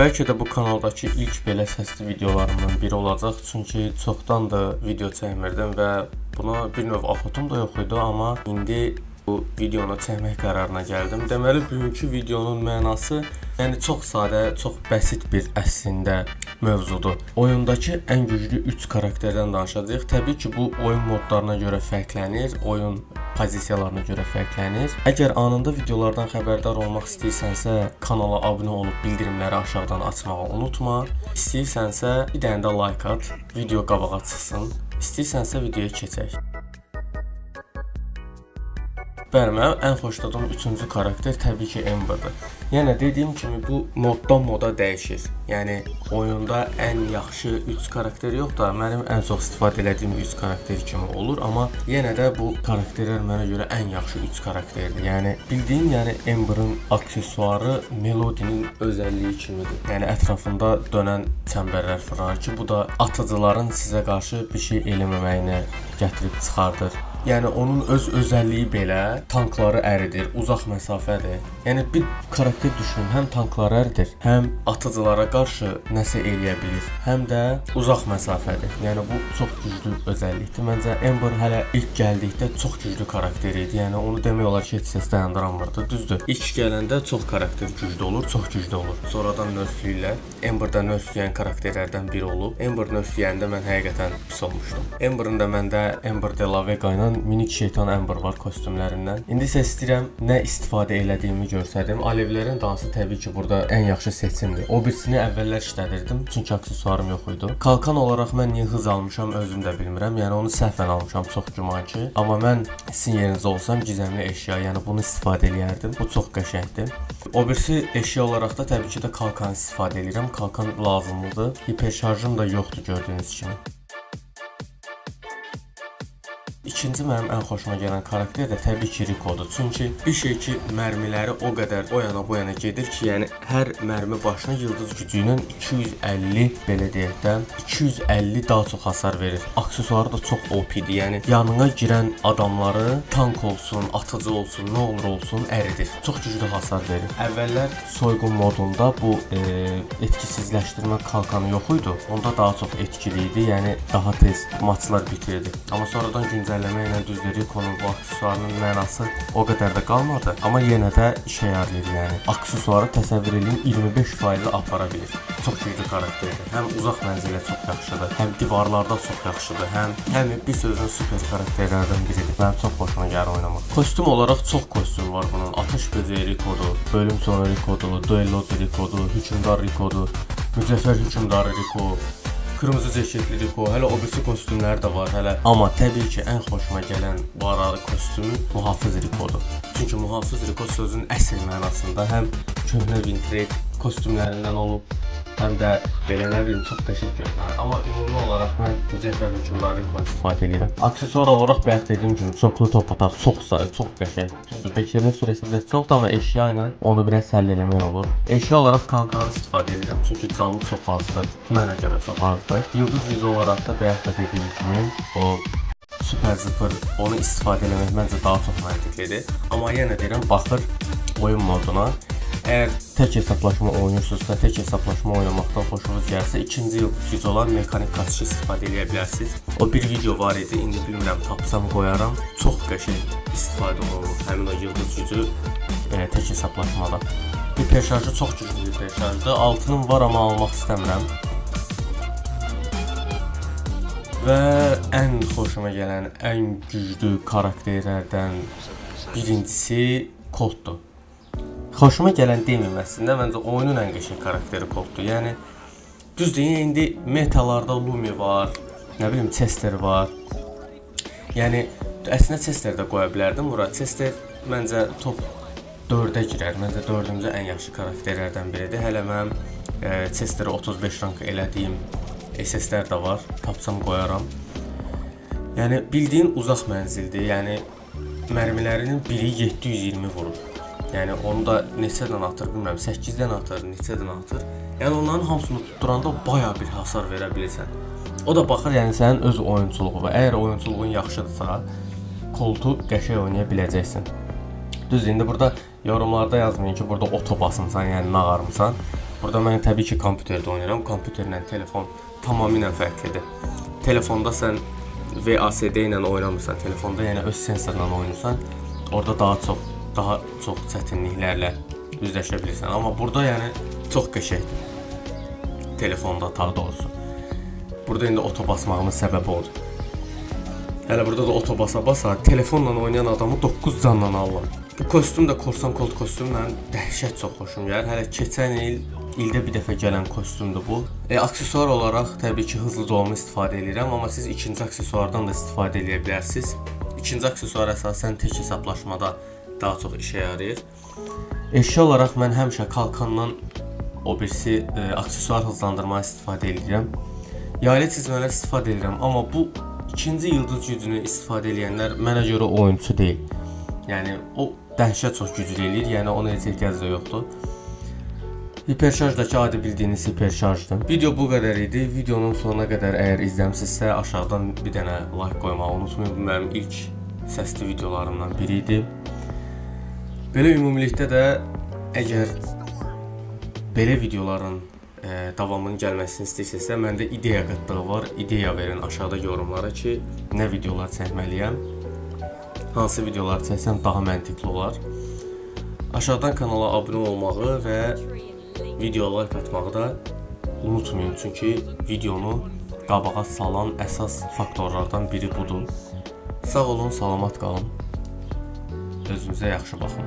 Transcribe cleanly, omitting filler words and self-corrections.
Bəlkə də bu kanaldakı ilk belə səsli videolarımdan biri olacaq, çünki çoxdan da video çəkmirdim və buna bir növ axotum da yox idi, amma indi bu videonu çəkmək qərarına gəldim. Deməli, bugünkü videonun mənası, yəni çox sadə, çox bəsit bir əslində mövzudur. Oyundakı ən güclü 3 karakterdən danışacağıq. Təbii ki, bu oyun modlarına görə fərqlənir, oyun pozisiyalarına görə fərqlənir. Əgər anında videolardan xəbərdar olmaq istəyirsənsə, kanala abunə olub bildirimləri aşağıdan açmağı unutma. İstəyirsənsə, bir dənə də like at, video qabağa çıxsın. İstəyirsənsə, videoya keçək. Bəli, mənim ən xoşladığım üçüncü karakter təbii ki Amber'dır. Yəni dediyim kimi bu moddan moda dəyişir. Yəni oyunda ən yaxşı 3 karakter yox da mənim ən çox istifadə elədiyim 3 karakter kimi olur, amma yenə də bu karakterlər mənə görə ən yaxşı 3 karakterdir. Yəni bildiyim, yəni Amber'ın aksesuarı Melodinin özəlliyi kimidir. Yəni ətrafında dönən çəmbərlər fırlar ki, bu da atıcıların sizə qarşı bir şey eləməməyini gətirib çıxardır. Yəni onun öz özəlliyi belə tankları əridir, uzaq məsafədir. Yəni bir karakter düşünün, həm tankları əridir, həm atıcılara qarşı nəsə eləyə bilir, həm də uzaq məsafədir. Yəni bu çox güclü özəllikdir. Məncə Amber hələ ilk gəldikdə çox güclü karakter idi. Yəni onu demək olar ki, heç səs dayandıramırdı. Düzdür, ilk gələndə çox karakter güclü olur, çox güclü olur. Sonradan nerfləyirlər. Amber da nerfləyən karakterlərdən biri olub. Amber nerfləyəndə mən həqiqətən pis olmuşdum. Amber'ın da məndə Amber de la Vega ilə minik şeytan Amber var kostyumlərindən. İndi isə istəyirəm nə istifadə elədiyimi görsədim. Alevlərin dansı təbii ki burada ən yaxşı seçimdir. O birisini əvvəllər işlədirdim, çünki aksesuarım yox idi. Kalkan olaraq mən niyə hız almışam özüm də bilmirəm. Yəni onu səhvən almışam, çox güman ki. Amma mən sizin yerinizdə olsam gizemli eşya, yəni bunu istifadə eləyərdim. Bu çox qəşəngdir. O birisi eşya olaraq da təbii ki də kalkanı istifadə eləyirəm. Kalkan lazımlıdır. Hiperşarjım da yoxdur gördüyünüz kimi. İkinci mənim ən xoşuma gələn karakter də təbii ki Rico'dur. Çünki bir şey ki, mərmiləri o qədər o yana bu yana gedir ki, yəni hər mərmi başına yıldız gücü ilə 250, belə deyək də, 250 daha çox hasar verir. Aksesuarı da çox OP-dir. Yəni yanına girən adamları tank olsun, atıcı olsun, nə olur olsun əridir. Çox güclü hasar verir. Əvvəllər soyğun modunda bu etkisizləşdirmə kalkanı yox idi. Onda daha çox etkili idi. Yəni daha tez maçlar bitirirdi. Amma sonradan güncəlləmə ilə düzdür, Rico'nun bu aksesuarının mənası o qədər də qalmadı, amma yenə də işə yarayır. Yəni aksesuarı təsəvvür eləyin, 25% apara bilir. Çox güclü karakterdir. Həm uzaq mənzilə çox yaxşıdır, həm divarlarda çox yaxşıdır, həm bir sözün super karakterlərdən biridir. Mənim çox xoşuma gəlir oynamaq. Kostyum olaraq çox kostyum var bunun. Atış böcəyi Rico'dur, bölüm sonu Rico'dur, duellocu Rico'dur, hökümdar Rico'dur, mücəffər hökümdarı Rico, kırmızı ceketli Rico, hələ o birisi kostyumlər də var hələ. Amma təbii ki, ən xoşuma gələn bu arada kostyumu Mühafiz Rico'dur. Çünki Mühafiz Rico sözün əsl mənasında həm köhnə Wintrade kostyumlərindən olub, həm də belə nə bilim çox qəşəng görünür. Amma ümumi olaraq mən mücəffər hökümdarı Rico istifadə edirəm. Aksesuar olaraq bayaq dediyim kimi çoxlu top atar, çox sayı, çox qəşəng. Bekleme süresi biraz çoxdur, amma eşya ilə onu biraz həll eləmək olur. Eşya olaraq kalkanı istifadə edirəm, çünki canı çox azdır, mənə görə çox azdır. Yıldız yüzü olaraq da bayaq da dediyim kimi o süper zıpır, onu istifadə eləmək məncə daha çox məntiqlidir. Amma yenə deyirəm, baxır oyun moduna. Əgər tək hesablaşma oynayırsınızsa, tək hesablaşma oynamaqdan xoşunuz gəlsə, ikinci yıldız gücü olan mexanik qaçışı istifadə eləyə bilərsiniz. O bir video var idi, indi bilmirəm, tapsam qoyaram. Çox qəşəng istifadə olunur həmin o yıldız gücü tək hesablaşmada. Hiperşarjı çox güclü hiperşarjdır. Altınım var, amma almaq istəmirəm. Və ən xoşuma gələn, ən güclü karakterlərdən birincisi Colt'dur. Xoşuma gələn deməyim əslində, məncə oyunun ən qəşəng karakteri Colt'dur. Yəni düzdür, indi metalarda Lumi var, nə bilim Chester var. Yəni əslində Chester də qoya bilərdim bura. Chester məncə top 4-ə girər. Məncə 4-cü ən yaxşı karakterlərdən biridir. Hələ mənim Chester'ı 35 rank elədiyim SS-lər də var. Tapsam qoyaram. Yəni bildiyin uzaq mənzildir. Yəni mərmilərinin biri 720 vurur. Yəni onu da neçədən atır, bilmirəm, 8-dən atır, neçədən atır. Yəni onların hamısını tutduranda baya bir hasar verə bilirsən. O da baxır, yəni sənin öz oyunçuluğu var. Əgər oyunçuluğun yaxşıdırsa, Colt'u qəşəng oynaya biləcəksin. Düzdür, indi burada yorumlarda yazmayın ki, burada oto basmısan, yəni nağarmısan. Burada mən təbii ki, kompüterdə oynayıram. Kompüterlə telefon tamamilə fərqlidir. Telefonda sən VASD ilə oynamırsan, telefonda yəni öz sensorla oynayırsan, orada daha çox çətinliklərlə üzləşə bilirsən. Amma burada yəni çox qəşəngdir. Telefonda daha doğrusu. Burada indi oto basmağımın səbəbi odur. Hələ burada da oto basa-basa telefonla oynayan adamı 9 canla alıram. Bu kostyum da Korsan Colt kostyumu mənim dəhşət çox xoşum gəlir. Hələ keçən il ildə bir dəfə gələn kostyumdur bu. Aksesuar olaraq təbii ki, hızlı dolma istifadə edirəm, amma siz ikinci aksesuardan da istifadə edə bilərsiniz. İkinci aksesuar əsasən tək hesablaşmada daha çox işə yarayır. Eşya olaraq mən həmişə kalkandan o birisi aksesuar hızlandırmağa istifadə edirəm. Yaylı çizmələr istifadə edirəm, amma bu ikinci yıldız gücünü istifadə edənlər mənə görə oyunçu deyil. Yəni o dəhşət çox güclü eləyir, yəni ona heç ehtiyac da yoxdur. Hiperşarjdakı adi bildiyiniz hiperşarjdır. Video bu qədər idi. Videonun sonuna qədər əgər izləmisinizsə aşağıdan bir dənə like qoymağı unutmayın. Bu mənim ilk səsli videolarımdan biri idi. Belə ümumilikdə də əgər belə videoların davamının gəlməsini istəyirsinizsə, məndə ideya qıtlığı var. İdeya verin aşağıda yorumlara ki, nə videolar çəkməliyəm, hansı videolar çəksəm daha məntiqli olar. Aşağıdan kanala abunə olmağı və video like atmağı da unutmayın. Çünki videonu qabağa salan əsas faktorlardan biri budur. Sağ olun, salamat qalın. Özünüzə yaxşı baxın.